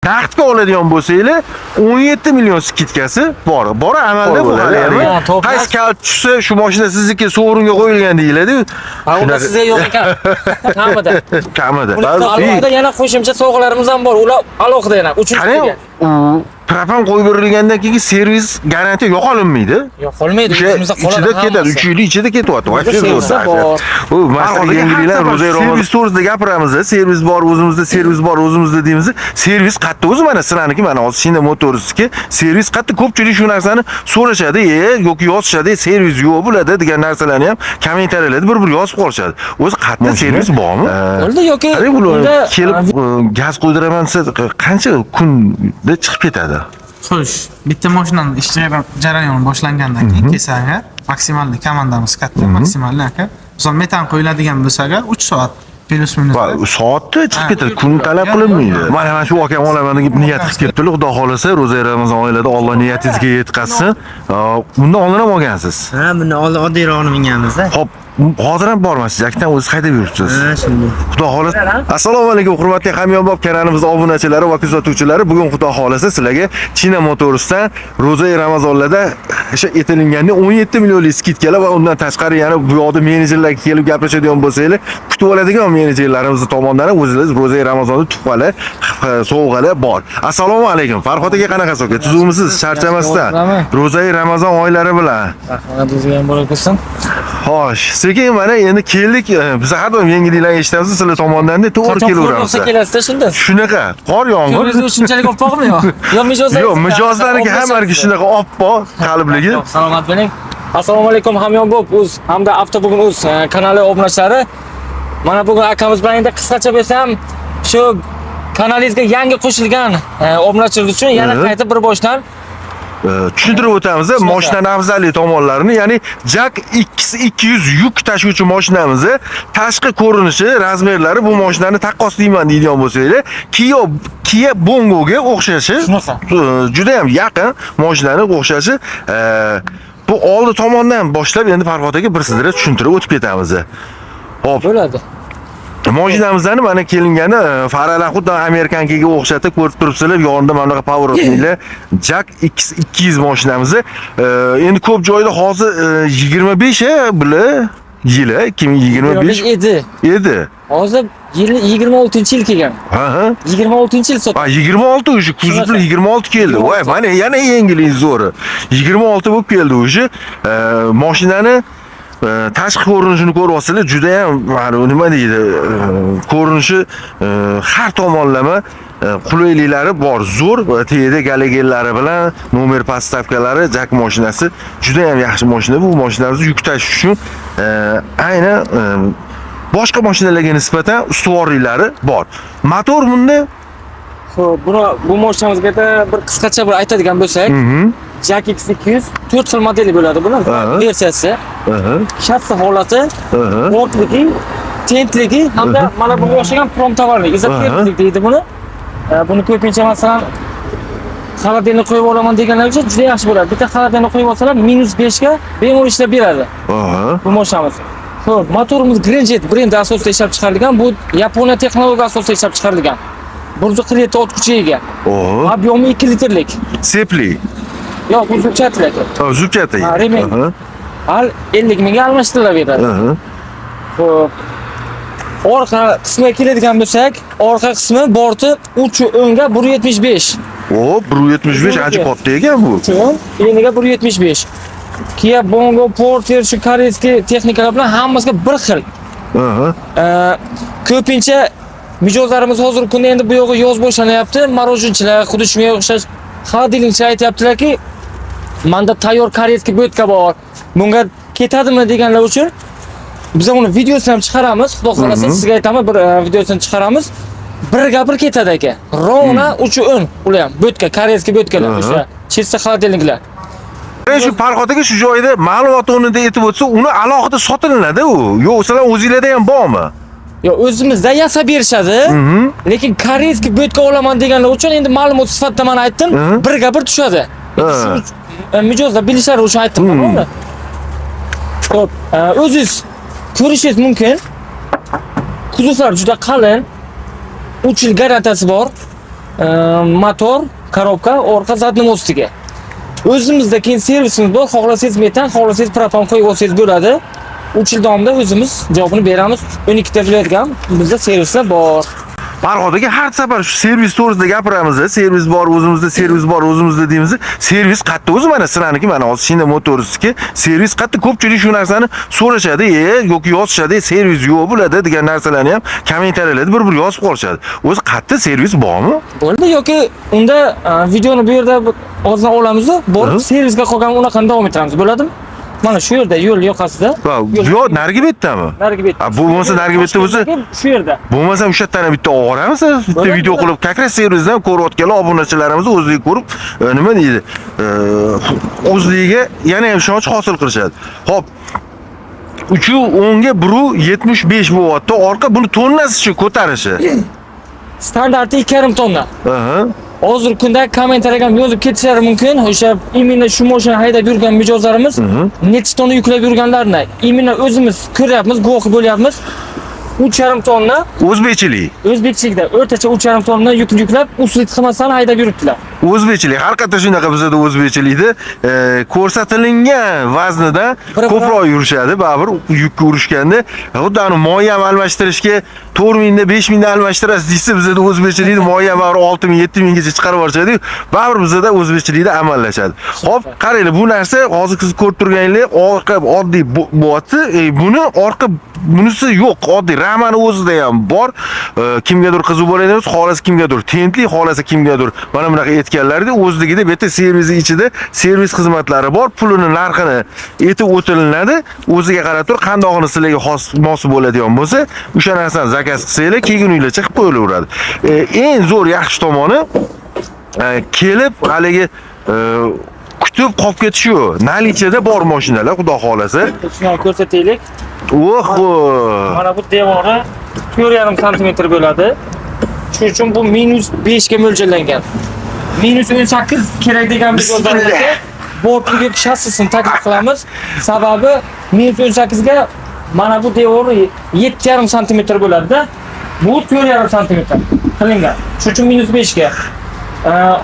Naqdga oladigan bo'lsanglar, 17 million скидка si bor. Bor amalda bu hali ham. Ha, to'g'ri. Qaysi kalit tushsa, shu mashina sizniki sovringa qo'yilgan deyiladi. Ha, unda sizga yo'q ekan. Kamida. Kamida. Alohida yana qo'shimcha sovg'alarimiz ham bor. Ular alohida yana Qarang, uchinchisiga. U propan qo'yib berilgandan keyin servis garantiya yo'qolinmaydi. Yo'q, qolmaydi, O'sha o'zimizda qoladi ichida ketadi, hammasi. 3 yil ichida ketyapti. Вообще Servis zo'r. bor. U masalan yangiliklar Ro'zay servis to'g'risida gapiramiz, servis bor o'zimizda, servis bor o'zimizda deymiz. Servis qayerda o'zi? Mana sizlarniki, mana hozir Sina Motorsniki servis qayerda? Ko'pchilik shu narsani so'rashadi, yoki yozishadi, servis yo'q bo'ladi degan narsalarni ham kommentariyalarda bir-bir yozib qolishadi. O'zi qayerda servis bormi? Bo'ldi yoki Qarang, bular unda kelib gaz qo'ydiraman desa, qancha kunda chiqib ketadi? Xo'sh, bitta mashinani ish jarayoni boshlangandan keyin kelsa agar, maksimalniy komandamiz katta, maksimalniy aka. Misol, metan qo'yiladigan bo'lsa agar, 3 soat плюс-минус. Va soatda chiqib ketadi, kun talab qilinmaydi. Mana shu akam olaman deb niyat qilib ketdilar. Xudo xohlasa, ro'za Ramazon oylarida Alloh niyatingizga yetkazsin. Bundan oldin ham olgansiz. Ha, buni oldin oddiyrog'ini minganmiz-da. Xo'p, hozir ham bormasiz, jakdan o'zi haydab yuribsiz. Ha, shunday. Xudo xohlasa. Assalomu alaykum, hurmatli hamyonbop kanalimiz obunachilari va kuzatuvchilari. Bugun, Xudo xohlasa, sizlarga China Motorsdan ro'za Ramazonlarda o'sha aytilganda 17 millionlik скидка lar va undan tashqari yana bu yoqda menejerlarga kelib gaplashadigan bo'lsanglar, kutib oladigan menejerlarimiz tomonidan ham o'zingiz ro'za Ramazonda tuhfalar, sovg'alar bor. Assalomu alaykum. Farhod aka, qanaqasiz aka? Tuzukmisiz? Charchamasdan. Ro'za Ramazon oylari bilan. Rahmat, o'ziga ham borak bo'lsin. Xo'sh, sekin mana endi keldik. Biz har doim yangiliklarni eshitamiz, sizlar tomondan da to'g'ri Qachon qo'r kelaveramiz. yog'sa kelasizda shunda. Shunaqa, qor yomg'ir. Ko'ringiz shunchalik oppoqmi yo? Yo mijozlar? Yo'q, mijozlarniki hammaligi shunaqa oppoq qalbligi. Salomat bo'ling. Assalomu alaykum, hamyonbop uz hamda Avtobugun uz kanali obunachilari. Mana bugun akamiz bilan endi qisqacha bo'lsa ham shu kanalingizga yangi qo'shilgan obunachilar uchun yana qaytib bir boshdan Tushuntirib o'tamiz mashinani afzallik tomonlarini, ya'ni JAC X200 yuk tashuvchi mashinamizni tashqi ko'rinishi, razmerlari bu mashinani taqqoslayman deydigan bo'lsanglar, Kia Bongoga o'xshashi, Shunaqa. Juda ham yaqin mashinani o'xshashi. Bu oldi tomondan boshlab endi Farhod aka bir sizlarga tushuntirib o'tib ketamiz. Xo'p, bo'ladi. mashinamizni mana kelingani faralar xuddi американка ga o'xshatib ko'rib turibsizlar, yonida mana bunaqa поворотник lar. JAC X200 mashinamizni endi ko'p joyda hozir 25 bular yili 2025 25 edi. Edi. Hozir yili 26-yil kelgan. Ha. 26-yil sotib. Ha, 26 уже kuzovli 26 keldi. Voy, mana yana yangilik zo'ri. 26 bo'lib keldi уже. Mashinani tashqi ko'rinishini ko'ryapsizlar, juda ham mana nima deydi, ko'rinishi har tomonlama qulayliklari bor, zo'r va tagida galogenlari bilan номер подставка lari JAC mashinasi juda ham yaxshi mashina. Bu mashinamizni yuk tashish uchun aynan boshqa mashinalarga nisbatan ustuvorliklari bor. Motor bunda? Xo'p, buni bu mashinamizga bir qisqacha bir aytadigan bo'lsak, JAC X200 4 xil modeli bo'ladi buni versiyasi. Shassi holati, bortligi, tentligi hamda mana bunga o'xshagan промтовар lik, изотермик deydi buni. Buni ko'pincha, masalan, холодильник qo'yib olaman deganlar uchun juda yaxshi bo'ladi. Bitta холодильник qo'yib olsalar, -5 ga bemalol ishlab beradi bu mashinamiz. Xo'p, motorimiz Grandjet brendi asosida ishlab chiqarilgan. Bu Yaponiya texnologiyasi asosida ishlab chiqarilgan. 147 ot kuchiga ega. Объем i 2 litrlik. Sepli. Yo'q, bu зубчатый. Ha, зубчатый. Ha, ремень. Hal 50 mingga almashtirilaveradi. Xo'p. Orqa qismiga keladigan bo'lsak, orqa qismi borti 3 o'ngga 1.75. O, 1.75 ancha katta ekan bu. 3 o'ng, eniga 1.75. Kia Bongo, Porter shu корейский texnikalar bilan hammasiga bir xil. Ko'pincha mijozlarimiz hozirgi kunda endi bu yog'i yoz boshlanyapti. Морожен chilar, xuddi shunga o'xshash холодильник chilar aytyaptilarki, manda tayyor корейский будка bor. Bunga ketadimi deganlar uchun biz uni videosini ham chiqaramiz. Xudo xolasa, sizga aytaman, bir videosini chiqaramiz. Birga bir ketadi aka. Ровно 3 10 ular ham будка, корейский будка lar o'sha чисто холодильник lar. Mana shu Farhod aka shu joyda ma'lumot o'rnida aytib o'tsa, uni alohida sotilinadi u. Yo'q, sizlar o'zinglarda ham bormi? Yo, o'zimizda yasab berishadi. Lekin корейский будка olaman deganlar uchun endi ma'lumot sifatida man aytdim, birga bir tushadi. Shu mijozlar bilishlari uchun aytdim uni. Xo'p, o'zingiz ko'rishingiz mumkin. Kuzovlar juda qalin. 3 yil garantiyasi bor. Motor, коробка, orqa задний мост iga. O'zimizda keyin servisimiz bor. Xohlasangiz metan, xohlasangiz propan qo'yib olsangiz bo'ladi. 3 yil davomida o'zimiz javobini beramiz. 12 ta viloyatga ham bizda servislar bor. Farhod aka, har safar shu servis to'g'risida gapiramiz, servis bor o'zimizda, servis bor o'zimizda deymiz. Servis qayerda o'zi? Mana sizlarniki, mana hozir Shinda Motorsniki servis qayerda? Ko'pchilik shu narsani so'rashadi, yoki yozishadi, servis yo'q bo'ladi degan narsalarni ham kommentariyalarda bir-bir yozib qolishadi. O'zi qayerda servis bormi? Bo'ldi yoki unda videoni bu yerda ozdan olamiz, borib servisga qolgan unaqani davom ettiramiz. Bo'ladimi? Mana shu yerda, yo'l yoqasida. Va yo'q, narigi betdami? Narigi betda. A, bu bo'lmasa narigi betda bo'lsa- Shu yerda. Bo'lmasa o'sha yerdan bitta olamiz, bitta Bo'ladi, video bo'ladi. qilib, как раз servisdan ko'rayotganlar obunachilarimiz o'zligi ko'rib, nima deydi, o'zligiga yana ham ishonch hosil qilishadi. Xo'p. 3 o'nga 1.75 bo'lyapti. Orqa buni tonnasi ko'tarishi. Standarti 2,5 tonna. Hozirgi kunda kommentariyaga ham yozib ketishlari mumkin. O'sha именно shu mashina haydab yurgan mijozlarimiz necha tonna yuklab yurganlarini именно o'zimiz ko'ryapmiz, guvohi bo'lyapmiz. 3,5 tonna. O'zbekchilik. O'zbekchilikda o'rtacha 3,5 tonna yuk yuklab, усилить qilmasdan haydab yuribdilar. O'zbekchilik har qayerda shunaqa, bizada o'zbekchilikda ko'rsatilingan vaznida ko'proq yurishadi baribir yukka urishganda. Xuddi ani moy ham almashtirishga 4 mingda, 5 mingda almashtirasiz deysa, bizada o'zbekchilikda moy ham baribir 6 ming, 7 minggacha chiqarib yuborishadi, baribir bizada o'zbekchilikda amallashadi. Xo'p, qaranglar, bu narsa hozir siz ko'rib turganingiz orqa oddiy bo'lyapti. Buni orqa bunisi yo'q, oddiy ramani o'zida ham bor. Kimgadir qiziq bo'ladi emas, xohlasa kimgadir tentli, xohlasa kimgadir mana bunaqa aytganlarida o'zligida bu yerda servisi ichida servis xizmatlari bor, pulini narxini aytib o'tilinadi, o'ziga qarab turib qandog'ini sizlarga xos mos bo'ladigan bo'lsa, o'sha narsani заказ qilsanglar, kelguninglarcha qilib qo'yilaveradi. Eng zo'r yaxshi tomoni kelib haligi kutib qolib ketish yo'q. Наличие da bor mashinalar, xudo xohlasa. Shuni ko'rsataylik. Oho! Mana bu devori 4,5 santimetr bo'ladi. Shuning uchun bu -5 ga mo'ljallangan. -18 kerak degan mijozlarimizga bortli shassisini taklif qilamiz. Sababi -18 ga mana bu devori 7,5 santimetr bo'ladi-da. Bu 4,5 santimetr qilingan. Shuning uchun -5 ga.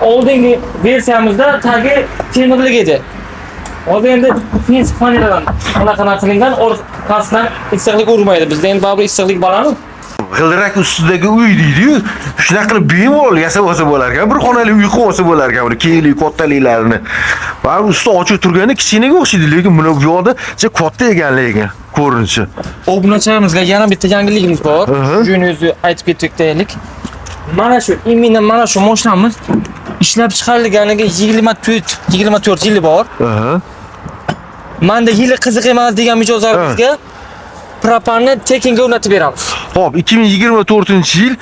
Oldingi versiyamizda tagi temirlik edi. Hozir endi finsk faneradan anaqa qilingan, orqasidan issiqlik urmaydi. Bizda endi baribir issiqlik baland. G'ildirak ustidagi uy deydi-yu. Shunaqa qilib bemalol yasab olsa bo'lar ekan. Bir xonali uy qilib olsa bo'lar ekan, buni kenglik, kattaliklarini. Baribir usti ochiq turganda kichkinaga o'xshaydi, lekin buni bu yoqda katta ekan lekin ko'rinishi. Obunachilarimizga yana bitta yangiligimiz bor. Shuni o'zi aytib ketaylik. Mana shu, именно mana shu mashinamiz ishlab chiqarilganiga 24 yili bor. Manda yili qiziq emas degan mijozlarimizga propanni tekinga o'rnatib beramiz. Xo'p, 2024-yil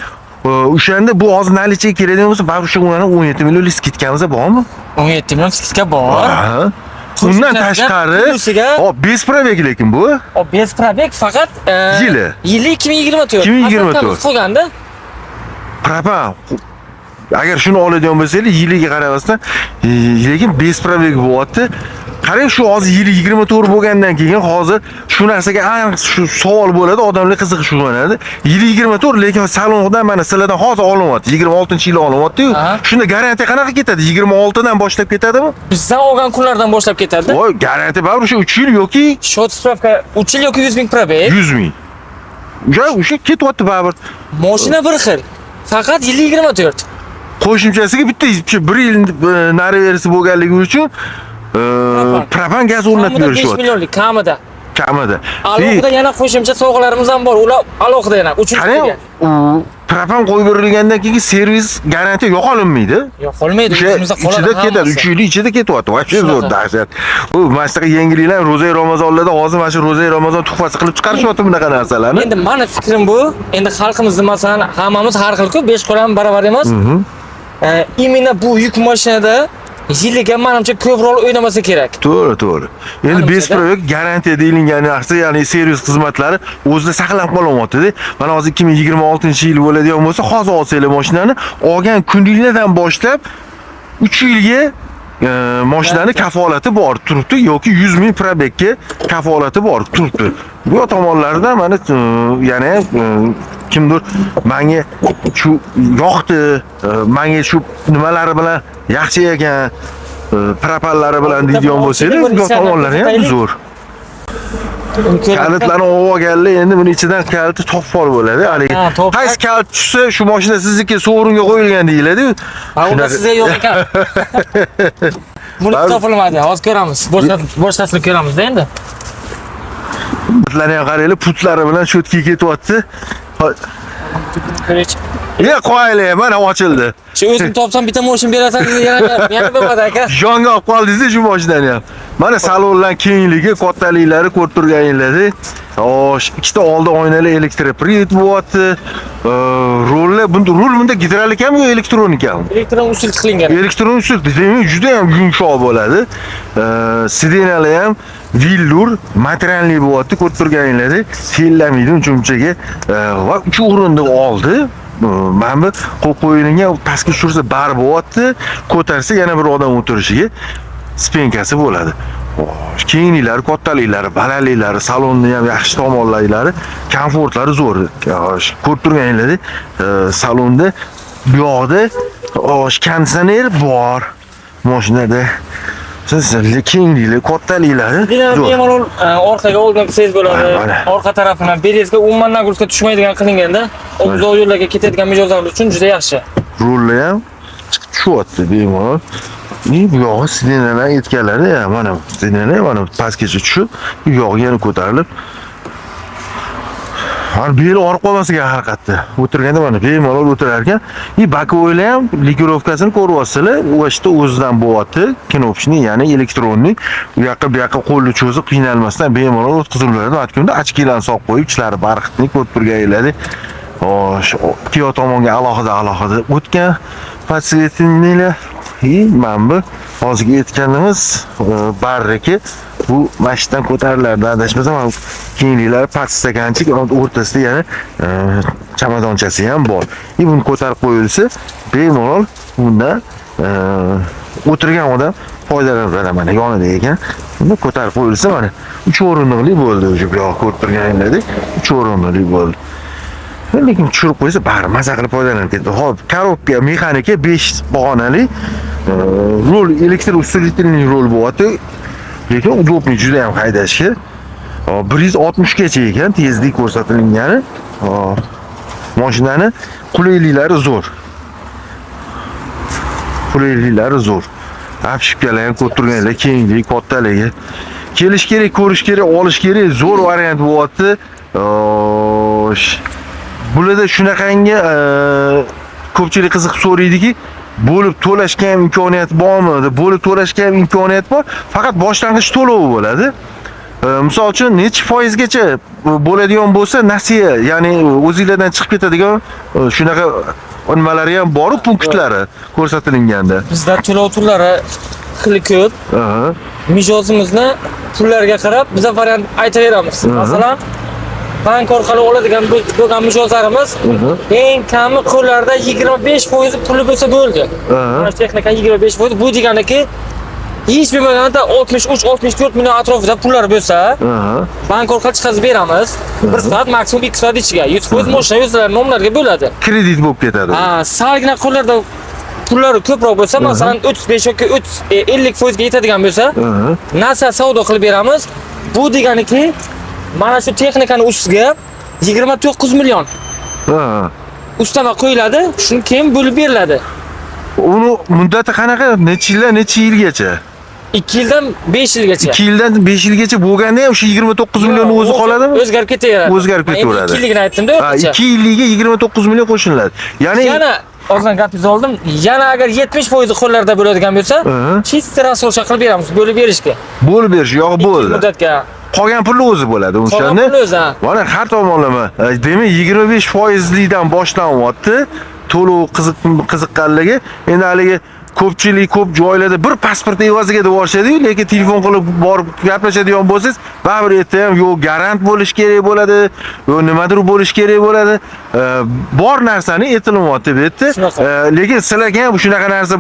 o'shanda bu hozir наличие ga keladigan bo'lsa, baribir o'sha ularni 17 million скидка miz bormi? 17 million скидка bor. Aha. Undan tashqari, Plusiga hop, без пробег lekin bu. O без пробег faqat Yili. Yili 2024. 2024. Asfaltamiz qolganda. Propan agar shuni oladigan bo'lsangiz, yiliga qaramasdan, lekin без пробег bo'lyapti. Qarang, shu hozir yili 24 bo'lgandan keyin hozir shu narsaga aniq shu savol bo'ladi, odamlar qiziqish uyg'onadi. Yili 24, lekin salondan mana sizlardan hozir olinyapti, 26-yili olinyapti-yu. Shunda garantiya qanaqa ketadi? 26 dan boshlab ketadimi? Bizdan olgan kunlardan boshlab ketadi. Voy, garantiya baribir o'sha 3 yil yoki Счет справка 3 yil yoki 100 ming пробег. 100 ming. O'sha ketyapti baribir. Mashina bir xil. Faqat yili 24. Qo'shimchasiga bitta shu bir yil nari verisi bo'lganligi uchun propan gaz o'rnatib Kamida 5 berishyapti. millionlik kamida. Kamida. Alohida yana qo'shimcha sovg'alarimiz ham bor. Ular alohida yana uchinchi Qarang, degan. u propan qo'yib berilgandan keyin servis garantiya yo'qolinmaydi. Yo'q, qolmaydi. O'sha O'zimizda qoladi ichida ketadi, hammasi. 3 yil ichida ketyapti. Вообще zo'r, Shunaqa. dahshat. Bu mana shunaqa yangiliklar ro'za Ramazonlarda, hozir mana shu ro'za Ramazon tuhfasi qilib chiqarishyapti bunaqa narsalarni. Endi mani fikrim bu. Endi xalqimizni masalan hammamiz har xil-ku, besh qo'l ham barobar emas. Именно bu yuk mashinada yiliga manimcha ko'p rol o'ynamasa kerak. To'g'ri. Endi Manimcha-da. без пробег garantiya deyilgan narsa, ya'ni servis xizmatlari o'zida saqlanib qolyapti-da. Mana hozir 2026-yil bo'ladigan bo'lsa, hozir olsanglar mashinani, olgan kuninglardan boshlab 3 yilga Mashinani kafolati bor turibdi yoki 100 ming пробег ga kafolati bor turibdi. Bu tomonlarida mana yana kimdir menga shu yoqdi, menga shu nimalari bilan yaxshi ekan, propanlari bilan deydigan bo'lsangiz, bu tomonlari ham zo'r. Kalitlarni olib olganlar, endi buni ichidan kaliti topib olib bo'ladi. Haligi Ha, topsak- qaysi kalit tushsa, shu mashina sizniki, sovringa qo'yilgan deyiladi. Ha, unda sizga yo'q ekan. Buni topilmadi. Hozir ko'ramiz. Boshqasini ko'ramiz-da endi. Putlarni ham qaranglar, putlari bilan cho'tga ketyapti. Ko'rich. Ye, qo'yaylik, mana ochildi. Shu o'zim topsam bitta moshin berasan, yana bo'lmadi aka. Jonga olib qoldingiz shu mashinani ham. Mana salonlar kengligi, kattaliklari ko'rib turganinglarda. Xo'sh, ikkita oldi oynali электропривод bo'lyapti. Rullar, bunda rul bunda gidrolikami yo elektronikami? Elektron usul qilingan. Elektron usul demak juda ham yumshoq bo'ladi. Сиденья lar ham велюр, материальный bo'lyapti, ko'rib turganinglarda. Tellamaydi uncha-munchaga. Va uch o'rindiq oldi. Mana bu qo'yib qo'yilgan, pastga tushirsa bar bo'lyapti, ko'tarsa yana bir odam o'tirishiga спинка si bo'ladi. Xo'sh, kengliklari, kattaliklari, balandliklari, salonni ham yaxshi tomonlari, komfortlari zo'r. Xo'sh, ko'rib turganinglarda, salonda bu yoqda xo'sh, konditsioner bor mashinada. Siz kengliklar, kattaliklari Dinam zo'r. bemalol orqaga oldin qilsangiz bo'ladi. Mana. Orqa tarafidan belingizga umuman нагрузка tushmaydigan qilinganda, uzoq yo'llarga ketadigan mijozlar uchun juda yaxshi. Rullar ham chiqib tushyapti bemalol. И bu yog'i сиденья lar aytganlari, ya, mana сиденья lar mana pastgacha tushib, bu yog'i yana ko'tarilib. Mana beli og'rib qolmasligi haqiqatda. O'tirganda mana bemalol o'tirar ekan. И боковой lar ham регулировка sini ko'ryapsizlar. U ishda o'zidan bo'lyapti. Кнопочный, ya'ni электронный. U yoqqa bu yoqqa qo'lni cho'zib qiynalmasdan bemalol o'tkaziladi. Aytganda очки larni solib qo'yib, ichlari бархатный ko'rib turganinglarda. Xo'sh, ikki tomonga alohida alohida o'tgan подсветник lar. И mana bu hozirgi aytganimiz barriki bu mashitdan ko'tarilardi, adashmasam, mana kengliklari подстаканчик, o'rtasida yana chamadonchasi ham bor. И buni ko'tarib qo'yilsa, bemalol bundan o'tirgan odam foydalanadi, mana yonida ekan. Buni ko'tarib qo'yilsa, mana 3 o'rindiqli bo'ldi, o'sha bu yoq ko'rib turganinglardek 3 o'rindiqli bo'ldi. Lekin tushirib qo'ysa, bari maza qilib foydalanib ketdi. Xo'p, коробка mexanika 5 pog'onali, rul elektr усилительный rul bo'lyapti. Lekin удобный juda ham haydashga. Hop, 160 gacha ekan tezlik ko'rsatilgani. Hop, mashinani qulayliklari zo'r. Qulayliklari zo'r. Обшивка lar ham ko'rib turganlar, kengligi, kattaligi. Kelish kerak, ko'rish kerak, olish kerak. Zo'r variant bo'lyapti. Xo'sh. Bularda shunaqangi ko'pchilik qiziqib so'raydiki, bo'lib to'lashga ham imkoniyat bormi deb, bo'lib to'lashga ham imkoniyat bor, faqat boshlang'ich to'lovi bo'ladi. Misol uchun necha foizgacha bo'ladigan bo'lsa nasiya, ya'ni o'zinglardan chiqib ketadigan shunaqa nimalari ham bor, punktlari ko'rsatilganda. Bizda to'lov turlari xili ko'p. Mijozimizni pullarga qarab biza variant aytaveramiz. Masalan, bank orqali oladigan bo'lgan mijozlarimiz eng kami qo'llarida 25% puli bo'lsa bo'ldi. Mana shu texnika 25% bu deganiki hech bo'lmaganda 63-64 million atrofida pullar bo'lsa, bank orqali chiqazib beramiz. 1 soat, maksimum 2 soat ichiga 100% mashina o'zlari nomlariga bo'ladi. Kredit bo'lib ketadi. Ha, salgina qo'llarda pullari ko'proq bo'lsa, masalan 35 yoki 30 50% ga yetadigan bo'lsa, nasiya savdo qilib beramiz. Bu deganiki, mana shu texnikani ustiga 29 million ustama qo'yiladi, shuni keyin bo'lib beriladi. Uni muddati qanaqa? Necha yildan necha yilgacha? 2 yildan 5 yilgacha. 2 yildan 5 yilgacha bo'lganda ham o'sha 29 million o'zi qoladimi? O'zgarib ketaveradi. O'zgarib ketaveradi. 2 yilligini aytdim-da, Ha, o'rtacha. 2 yilligiga 29 million qo'shiladi. Ya'ni Yana ozgina gapingizni oldim. Yana agar 70% qo'llarda bo'ladigan bo'lsa, чисто рассрочка qilib beramiz, bo'lib berishga. Bo'lib berish yog'i Ikki bo'ldi. muddatga. Qolgan pulni o'zi bo'ladi Qolgan o'shanda. puli o'zi, ha. Mana har tomonlama. Demak 25 foizlikdan boshlanyapti. To'lov qiziqqanligi. Endi haligi ko'pchilik ko'p joylarda bir pasport evaziga deb yuborishadi-yu, lekin telefon qilib borib gaplashadigan bo'lsangiz, baribir erta ham yo'q garant bo'lish kerak bo'ladi, yo nimadir bo'lish kerak bo'ladi. Bor narsani aytilyapti bu yerda. Shunaqa. Lekin sizlarga ham shunaqa narsa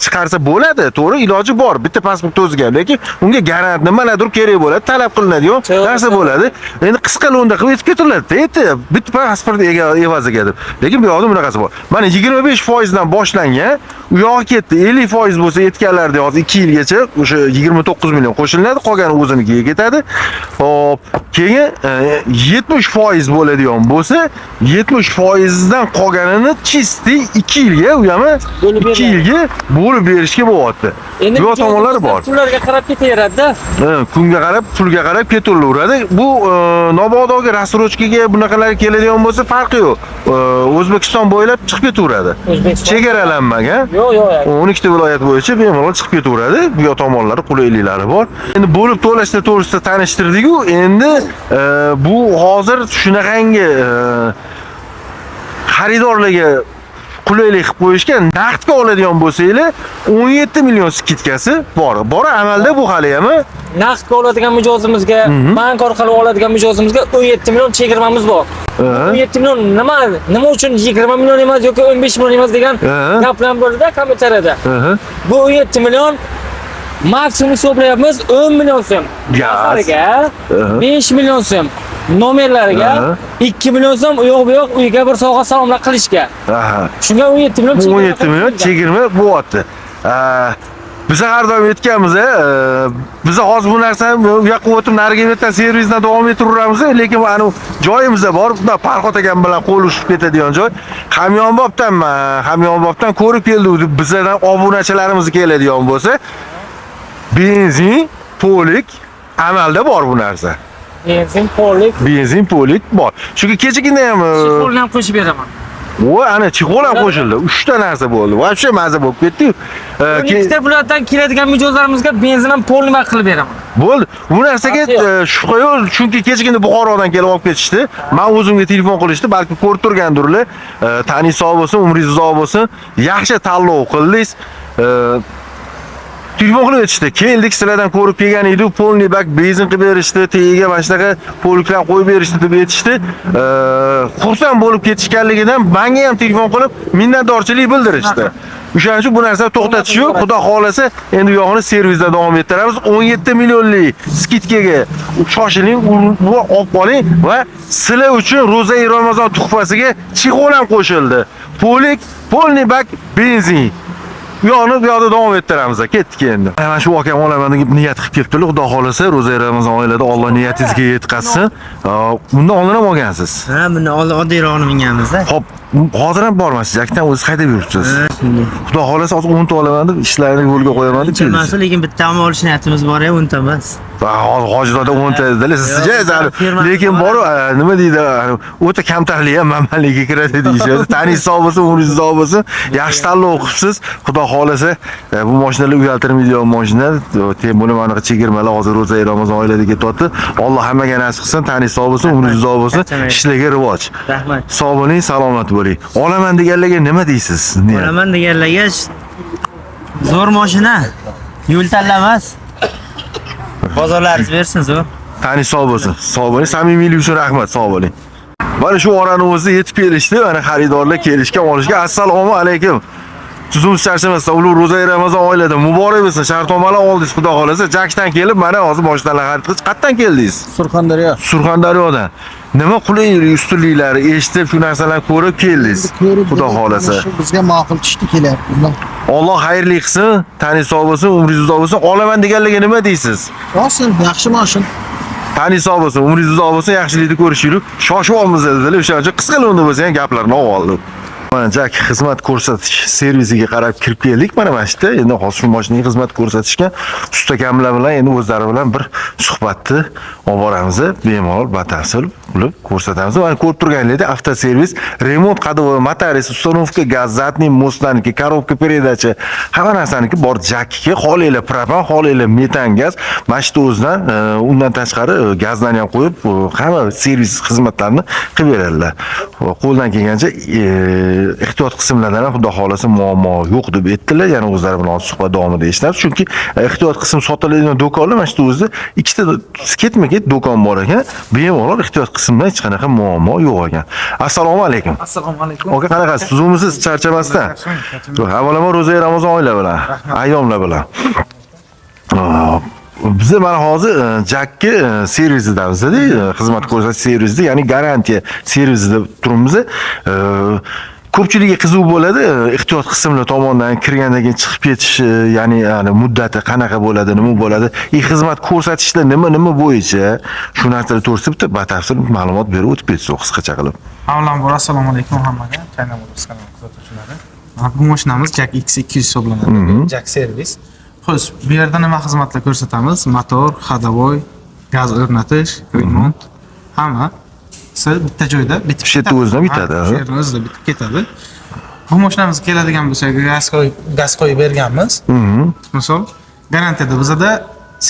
chiqarsa bo'ladi, to'g'ri, iloji bor. Bitta pasport o'ziga ham, lekin unga garant nimalardir kerak bo'ladi, talab qilinadigan narsa bo'ladi. Endi qisqa lo'nda qilib aytib ketiladi, aytdi, bitta pasport evaziga deb. Lekin bu yoqda bunaqasi bor. Mana 25% dan boshlangan, u yog'i ketdi. 50% bo'lsa aytganlarida hozir 2 yilgacha o'sha 29 million qo'shiladi, qolgani o'zinikiga ketadi. Hop, keyin 70% bo'ladigan bo'lsa, 70% dan qolganini чистый 2 yilga, u ham Bo'lib 2 beriladi. yilga bo'lib berishga bo'lyapti. Endi Bu yoq tomonlari bor. Pullarga qarab ketaveradi-da. Ha, kunga qarab, pulga qarab ketaveradi. Bu nabodogi рассрочка ga bunaqalar keladigan bo'lsa farqi yo'q. O'zbekiston bo'ylab chiqib ketaveradi. O'zbekiston. Chegaralanmagan. Yo'q, yo'q. 12 ta viloyat bo'yicha bemalol chiqib ketaveradi. Bu yoq tomonlari qulayliklari bor. Endi bo'lib to'lashda to'g'risida tanishtirdik-ku. Endi bu hozir shunaqangi xaridorlarga qulaylik qilib qo'yishgan. Naqdga oladigan bo'lsanglar 17 million скидка si bor. Bor amalda bu hali ham. Naqdga oladigan mijozimizga, bank orqali oladigan mijozimizga 17 million chegirmamiz bor. 17 million nima uchun 20 million emas yoki 15 million emas degan gaplar bo'ldi-da kommentariyada. Bu 17 million maksimum hisoblayapmiz 10 million so'm. Gaz. Gazlariga 5 million so'm. Nomerlariga 2 million so'm, u yoq bu yoq uyga bir sovg'a salomlar qilishga. Shunga 17 million Bu chegirma 17 million qilib chegirma bo'lyapti. Biz har doim aytganmiz, biz hozir bu narsani u yoqqa o'tib nariga bu yerdan servisdan davom ettiraveramiz, lekin anu joyimizda bor, bundan Farhod akam bilan qo'l ushib ketadigan joy. Hamyonbobdan ko'rib keldi, bizlardan obunachilarimiz keladigan bo'lsa, benzin, полик amalda bor bu narsa. Benzin, полик, Benzin, полик bor. Chunki kechagina ham чехол ni ham qo'shib beraman. O ana чехол ham qo'shildi. 3 ta narsa bo'ldi. Вообще maza bo'lib ketdi-yu. 12 ta viloyatdan keladigan mijozlarimizga benzin ham полный qilib beraman. Bo'ldi. Bu narsaga Farqi yo'q. Shubha yo'q, chunki kechagina Buxorodan kelib olib ketishdi. Men o'zimga telefon qilishdi, balki ko'rib turgandirlar. Tani sog' bo'lsin, umringiz uzoq bo'lsin. Yaxshi tanlov qildingiz. Telefon qilib aytishdi. Keldik, sizlardan ko'rib kelgan edik, полный bak benzin qilib berishdi, tagiga mana shunaqa полик lar qo'yib berishdi deb aytishdi. Xursand bo'lib ketishganligidan menga ham telefon qilib minnatdorchilik bildirishdi. O'shaning uchun bu narsani to'xtatish yo'q. Xudo xolasa endi u yog'ini servisda davom ettiramiz. 17 millionlik скидка ga shoshiling, uni olib qoling va sizlar uchun Ro'za Ramazon tuhfasiga чехол ham qo'shildi. Полик, полный bak benzin. Bu yoqni bu yoqda davom ettiramiz. Ketdik endi. Mana shu akam olaman deb niyat qilib kelibdilar. Xudo xolasa Ro'za Ramazon oylarida Alloh niyatingizga yetkazsin. Bundan oldin ham olgansiz. Ha, buni oddiyrog'ini minganmiz-da. Xo'p, hozir ham bormasiz. Jakdan o'zi haydab yuribsiz. Ha, shunday. Xudo xolasa hozir 10 ta olaman deb ishlarni yo'lga qo'yaman deb Uncha emas, keldingiz. lekin bittami olish niyatimiz bor ya, 10 ta emas. Va hozir Hojizoda 10 ta dedilar. Siz Yo'q, firma- lekin bor nima deydi, o'ta kamtarlik ham manmanlikka kiradi deyishadi. Taningiz sog' bo'lsin, umringiz uzoq bo'lsin. Yaxshi tanlov qilibsiz. Xudo xolasa bu mashinalar uyaltirmaydigan mashina. Tem buni mana chegirmalar hozir Ro'za Ramazon oylarida ketyapti. Alloh hammaga nasib qilsin, taningiz sog' bo'lsin, umringiz uzoq bo'lsin. Charchamaysiz. Ishlarga rivoj. Rahmat. Sog' bo'ling, salomat bo'ling. Olaman deganlarga nima deysiz? Niyat. Olaman deganlarga zo'r mashina. Yo'l tanlamas. Bozorlaringiz bersin zo'r. Tani sog' bo'lsin. Sog' bo'ling. Samimiylik uchun rahmat. Sog' bo'ling. Mana shu orani o'zida yetib kelishdi. Mana xaridorlar kelishgan, olishgan. Assalomu alaykum. Tuzum charchamasdan ulug' Ro'za Ramazon oylarida muborak bo'lsin. Shartnomalar oldingiz, xudo xolasa. Jakdan kelib, mana hozir mashinalar xarid qilish. Qayerdan keldingiz? Surxondaryo. Surxondaryodan. Nima qulay ustunliklari eshitib, shu narsalarni ko'rib keldingiz. Ko'rib, Xudo xolasa. shu bizga ma'qul tushdi, kelyapmiz. Alloh xayrli qilsin, tani sog' bo'lsin, umringiz uzoq bo'lsin. Olaman deganlarga nima deysiz? Olsin, yaxshi moshin. Tani sog' bo'lsin, umringiz uzoq bo'lsin, yaxshilikni ko'rishaylik. Shoshyapmiz dedilar. O'shaning uchun qisqa lo'nda bo'lsa ham gaplarni oldim. Mana JAC xizmat ko'rsatish servisiga qarab kirib keldik. Mana shu yerda endi hozir shu mashinaga xizmat ko'rsatishga ustakamlar bilan endi o'zlari bilan bir suhbatni olib boramiz. Bemalol batafsil bilib ko'rsatamiz. Mana ko'rib turganingizdek, avtoservis, ремонт ходовой, моторис, установка газ, задний мост larniki, коробка передача, hamma narsaniki bor JACga. Xohlanglar propan, xohlanglar metan gaz. Mana shu o'zidan undan tashqari gazlarni ham qo'yib, hamma servis xizmatlarini qilib beradilar. Qo'ldan kelgancha ehtiyot qismlardan ham xudo xohlasa muammo yo'q deb aytdilar. Yana o'zlari bilan hozir suhbat davomida eshitamiz. Chunki ehtiyot qism sotiladigan do'konlar mana shu o'zida ikkita ketma-ket do'kon bor ekan. Bemalol ehtiyot qismida hech qanaqa muammo yo'q ekan. Assalomu alaykum. Assalomu alaykum. Aka, qanaqasiz? Tuzukmisiz? Charchamasdan. Avvalambor ro'za Ramazon oylar bilan, ayyomlar bilan. Biza mana hozir JACga servisidamiz-da, xizmat ko'rsatish servisida, ya'ni garantiya servisida turibmiz. Ko'pchilikka qiziq bo'ladi, ehtiyot qismlar tomonidan kirgandan keyin chiqib ketish, ya'ni muddati qanaqa bo'ladi, nima bo'ladi, xizmat ko'rsatishda nima nima bo'yicha, shu narsalar to'g'risida bitta batafsil ma'lumot berib o'tib ketsa qisqacha qilib. Avvalambor assalomu alaykum hammaga. China Motors kanali kuzatuvchilari. Mana bu mashinamiz JAC X200 hisoblanadi. JAC servis. Xo'sh, bu yerda nima xizmatlar ko'rsatamiz? Motor, ходовой, gaz o'rnatish, remont, hammasi bitta joyda bitib Shu yerda ketadi. o'zidan bitadi, Ha, shu yerda o'zida bitib ketadi. Bu mashinamizga keladigan bo'lsak, gaz qo'yib berganmiz. Misol, garantiyada bizada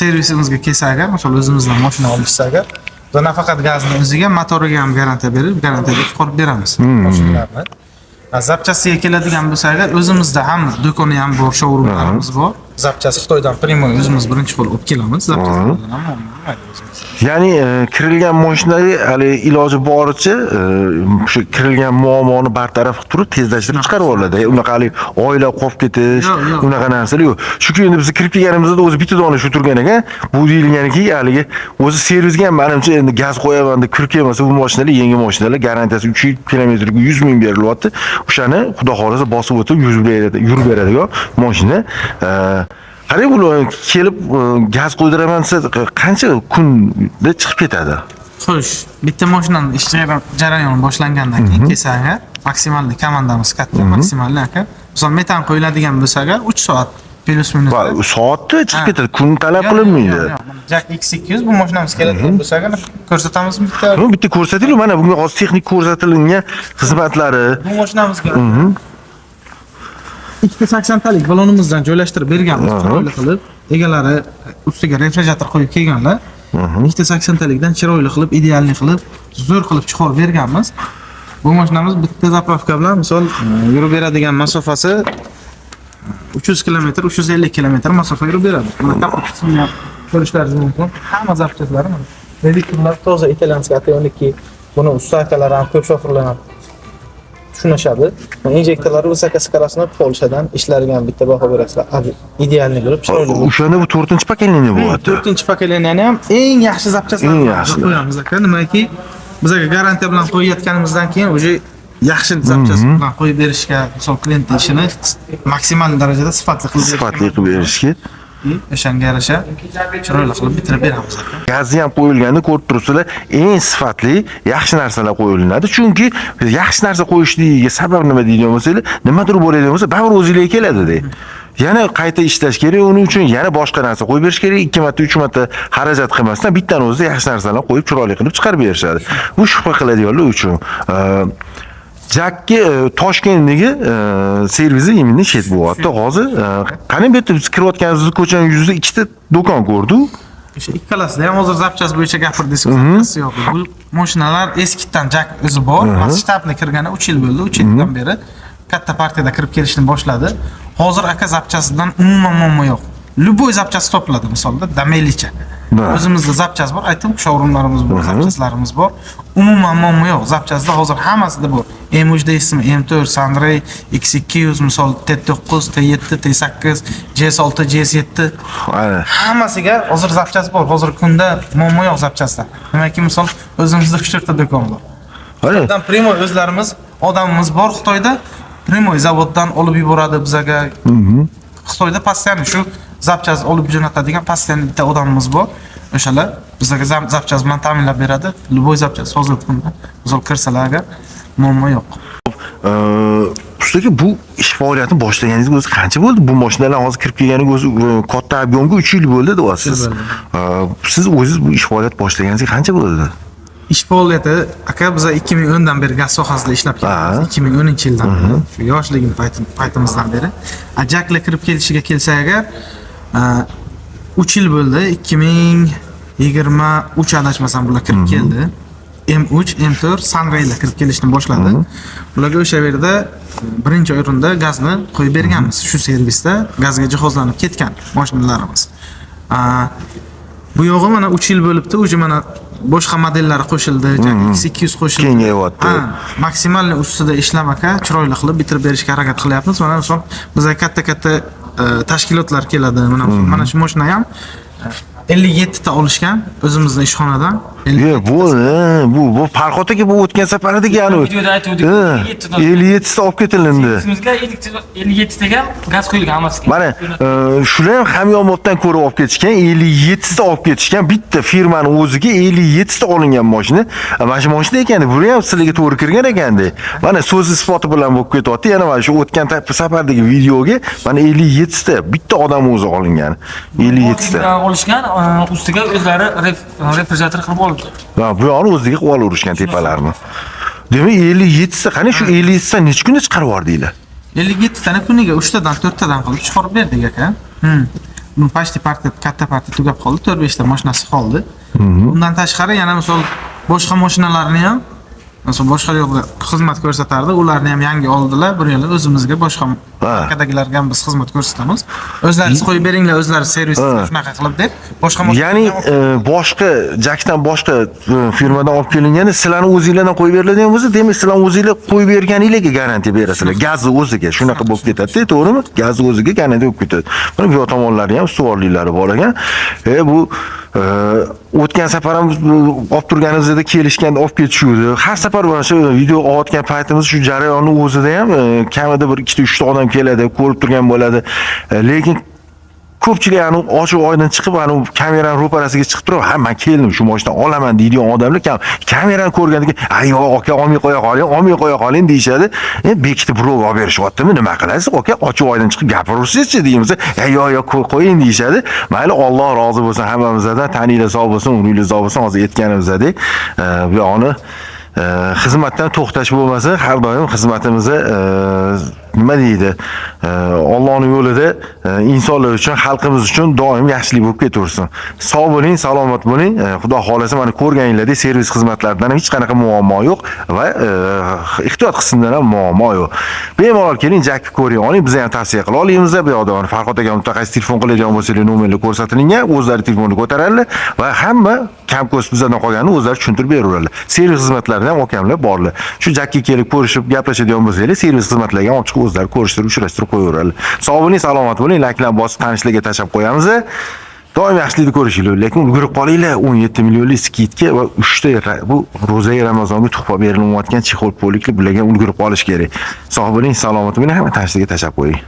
servisimizga kelsa agar, misol o'zimizdan mashina olishsa agar, biz nafaqat gazni o'ziga, motoriga ham garantiya berib, garantiyada chiqarib beramiz mashinalarni. Запчасть iga keladigan bo'lsa agar, o'zimizda ham do'koni ham bor, showroomlarimiz bor. Запчасть Xitoydan прямой o'zimiz birinchi qo'l olib kelamiz. Запчасть lardan ham muammo bo'lmaydi o'zimizda. Ya'ni kirilgan mashinaga hali iloji boricha o'sha kirilgan muammoni bartaraf qilib turib tezlashtirib chiqarib oladi. Unaqa haligi oylab qolib ketish, Yo'q, yo'q. unaqa narsalar yo'q. Chunki endi biz kirib kelganimizda o'zi bitta dona shu turgan ekan. Bu deyilganiki, haligi o'zi servisga ham manimcha endi gaz qo'yaman deb kirib kelmasa, bu mashinalar yangi mashinalar, garantiyasi 3 kilometrga 100 ming berilyapti. O'shani xudo xohlasa bosib o'tib yurib beradi, yurib beradigan mashina. Qarang, bular kelib gaz qo'ydiraman desa qancha kunda chiqib ketadi? Xo'sh, bitta mashinani ish jarayoni boshlangandan keyin kelsa agar, maksimalniy komandamiz katta, maksimalniy aka. Misol, metan qo'yiladigan bo'lsa agar, 3 soat плюс минус. Va soatda chiqib ketadi, kun talab Yo'q, qilinmaydi. yo'q, yo'q. Mana JAC X200 bu mashinamiz keladigan bo'lsa agar, ko'rsatamiz bitta. Bu bitta ko'rsatinglar, mana bunga hozir texnik ko'rsatilgan xizmatlari. Bu mashinamizga ikkita 80 talik balonimizdan joylashtirib berganmiz, chiroyli qilib. Egalari ustiga refrigerator qo'yib kelganlar. Ikkita 80 talikdan chiroyli qilib, идеальный qilib, zo'r qilib chiqarib berganmiz. Bu mashinamiz bitta заправка bilan misol yurib beradigan masofasi 300 kilometr, 350 kilometr masofa yurib beradi. Mana kapot qismini ham ko'rishlaringiz mumkin. Hamma запчасть lari mana. Reduktorlar toza итальянский AT12. Buni usta akalar ham, ko'p shofirlar ham tushunishadi. Injektorlari высокоскоростной Polshadan ishlariga ham bitta baho berasizlar. Идеальный bo'lib, chiroyli bo'lib. O'shanda bu to'rtinchi поколение bo'lyapti. To'rtinchi поколение ni ham eng yaxshi запчасть Eng larni yaxshi. qo'yamiz aka. Nimaki, bizga garantiya bilan qo'yayotganimizdan keyin уже yaxshi запчасть bilan qo'yib berishga, misol клиент ishini maksimal darajada sifatli qilib berishga Sifatli qilib berishga. O'shanga yarasha chiroyli qilib bitirib beramiz aka. Gazi ham qo'yilganda ko'rib turibsizlar, eng sifatli, yaxshi narsalar qo'yilinadi. Chunki yaxshi narsa qo'yishligiga sabab nima deydigan bo'lsanglar, nimadir bo'ladigan bo'lsa, baribir o'zinglarga keladi-da. Yana qayta ishlash kerak, uning uchun yana boshqa narsa qo'yib berish kerak, ikki marta, uch marta xarajat qilmasdan bittani o'zida yaxshi narsalarni qo'yib chiroyli qilib chiqarib berishadi. Bu shubha qiladiganlar uchun. JACga Toshkentdagi servisi именно shet bo'lyapti. Hozir qani bu yerda biz kirayotganimizda ko'chaning yuzida ikkita do'kon ko'rdik. O'sha ikkalasida ham hozir запчасть bo'yicha gapirdingiz, запчасть yo'q. Bu mashinalar eskidan JAC o'zi bor. Масштабный kirgani 3 yil bo'ldi. 3 yildan beri katta partiyada kirib kelishni boshladi. Hozir aka запчасть idan umuman muammo yo'q. Любой запчасть topiladi misolda, damelicha. O'zimizda запчасть bor, aytdim, showroomlarimiz bor, запчасть larimiz bor. Umuman muammo yo'q. Запчасть da hozir hammasida bor. M3 deysizmi, M4, Sunray, X200, misol T9, T7, T8, GS6, GS7 Ana. hammasiga hozir запчасть bor. Hozirgi kunda muammo yo'q запчасть da. Nimaki, misol o'zimizda 3-4 ta do'kon bor. Ana. Прямой o'zlarimiz odamimiz bor Xitoyda, прямой zavoddan olib yuboradi bizaga. Xitoyda постоянно shu запчасть olib jo'natadigan постоянно bitta odamimiz bor. O'shalar bizlarga запчасть bilan ta'minlab beradi. Любой запчасть hozirgi kunda misol kirsalar agar Muammo yo'q. Ustaga bu ish faoliyatini boshlaganingizga o'zi qancha bo'ldi? Bu mashinalar hozir kirib kelganiga o'zi katta объем ga 3 yil bo'ldi deyapsiz. Siz o'zingiz bu ish faoliyat boshlaganingizga qancha bo'ldi? Ish faoliyati aka, biza 2010 dan beri gaz sohasida ishlab kelyapmiz. 2010-yildan beri, shu yoshligim paytimizdan beri. A Jaklar kirib kelishiga kelsak agar, 3 yil bo'ldi. 2023 adashmasam bular kirib keldi. M3, M4 Sunraylar kirib kelishni boshladi. Bularga o'sha yerda birinchi o'rinda gazni qo'yib berganmiz. Shu servisda gazga jihozlanib ketgan mashinalarimiz. Bu yog'i mana 3 yil bo'libdi, уже mana boshqa modellari qo'shildi, JAC X200 qo'shildi. Kengayyapti. Ha, maksimalniy ustida ishlab aka, chiroyli qilib bitirib berishga harakat qilyapmiz. Mana misol bizga katta-katta tashkilotlar keladi. Mana misol, mana shu mashina ham 57 ta olishgan o'zimizni ishxonadan. Ye, bu Farhod aka, bu o'tgan safaridagi anu. Videoda aytgandik, 57 ta. 57 ta olib ketilindi. Servisimizga 57 taga gaz quyilgan hammasiga. Mana shular ham hamyonbobdan ko'rib olib ketishgan, 57 ta olib ketishgan. Bitta firmani o'ziga 57 ta olingan mashina. Mana shu mashina ekan, buni ham sizlarga to'g'ri kirgan ekanda. Mana so'z isboti bilan bo'lib ketyapti. Yana mana shu o'tgan safardagi videoga mana 57 ta bitta odam o'zi olingan. 57 ta. Olishgan, ustiga o'zlari refrigerator qilib oldi. Ha, bu yog'ini o'ziga qilib olaverishgan tepalarini. Demak, 57 ta, qani shu 57 ta necha kunda chiqarib yubordinglar? 57 tani kuniga 3 tadan 4 tadan qilib chiqarib berdik aka. Bu почти partiya, katta partiya tugab qoldi, 4-5 ta mashinasi qoldi. Undan tashqari yana misol boshqa mashinalarni ham, misol boshqa yo'lda xizmat ko'rsatardi, ularni ham yangi oldilar. Bir yo'la o'zimizga boshqa markadagilarga ham biz xizmat ko'rsatamiz. O'zlaringiz qo'yib beringlar, o'zlari servis shunaqa qilib deb boshqa Ya'ni boshqa Jakdan boshqa firmadan olib kelingani sizlarni o'zinglardan qo'yib beriladigan bo'lsa, demak sizlar o'zinglar qo'yib berganinglarga garantiya berasizlar. Gazni o'ziga shunaqa bo'lib ketadi, to'g'rimi? Gazni o'ziga garantiya bo'lib ketadi. Mana bu yoq tomonlari ham ustuvorliklari bor ekan. Bu o'tgan safar ham olib turganimizda kelishganda olib ketishuvdi. Har safar mana shu video olayotgan paytimiz shu jarayonni o'zida ham kamida bir ikkita uchta odam keladi, ko'rib turgan bo'ladi. Lekin ko'pchilik anu ochiq oydin chiqib anu kamerani ro'parasiga chiqib turib, ha, men keldim, shu mashinani olaman deydigan odamlar kam. Kamerani ko'rgandan keyin, ay yo'q aka, olmay qo'ya qoling, olmay qo'ya qoling deyishadi. Bekitib birov olib berishyaptimi, nima qilasiz aka, ochiq oydin chiqib gapiraversizchi deymiz. Ay yo'q yo'q, qo'ying deyishadi. Mayli, Alloh rozi bo'lsin hammamizdan, taninglar sog' bo'lsin, umringlar uzoq bo'lsin. Hozir aytganimizdek, bu yog'ini xizmatdan to'xtash bo'lmasa, har doim xizmatimizni nima deydi, Allohning yo'lida insonlar uchun, xalqimiz uchun doim yaxshilik bo'lib ketaversin. Sog' bo'ling, salomat bo'ling. Xudo xohlasa mana ko'rganinglardek servis xizmatlaridan ham hech qanaqa muammo yo'q va ehtiyot qismidan ham muammo yo'q. Bemalol keling, Jakni ko'ring, oling, biz ham tavsiya qila olamiz. Bu yoqda mana Farhod aka mutaxassis telefon qiladigan bo'lsangiz, nomerlar ko'rsatilgan, o'zlari telefonni ko'taradilar va hamma kam ko'z bizdan qolganini o'zlari tushuntirib beraveradilar. Servis xizmatlaridan ham okamlar borlar. Shu Jakka kelib ko'rishib gaplashadigan bo'lsangiz, servis xizmatlariga ham olib chiqib o'zlari ko'rishtirib, uchrashtirib qo'yaveradilar. Sog' bo'ling, salomat bo'ling, layklar bosib tanishlarga tashlab qo'yamiz. Doim yaxshilikni ko'rishinglar, lekin ulgurib qolinglar. 17 millionlik скидка va 3 ta bu ro'za Ramazonga tuhfa berilayotgan чехол, полик li, bularga ulgurib qolish kerak. Sog' bo'ling, salomat bo'ling, hamma tanishlarga tashlab qo'ying.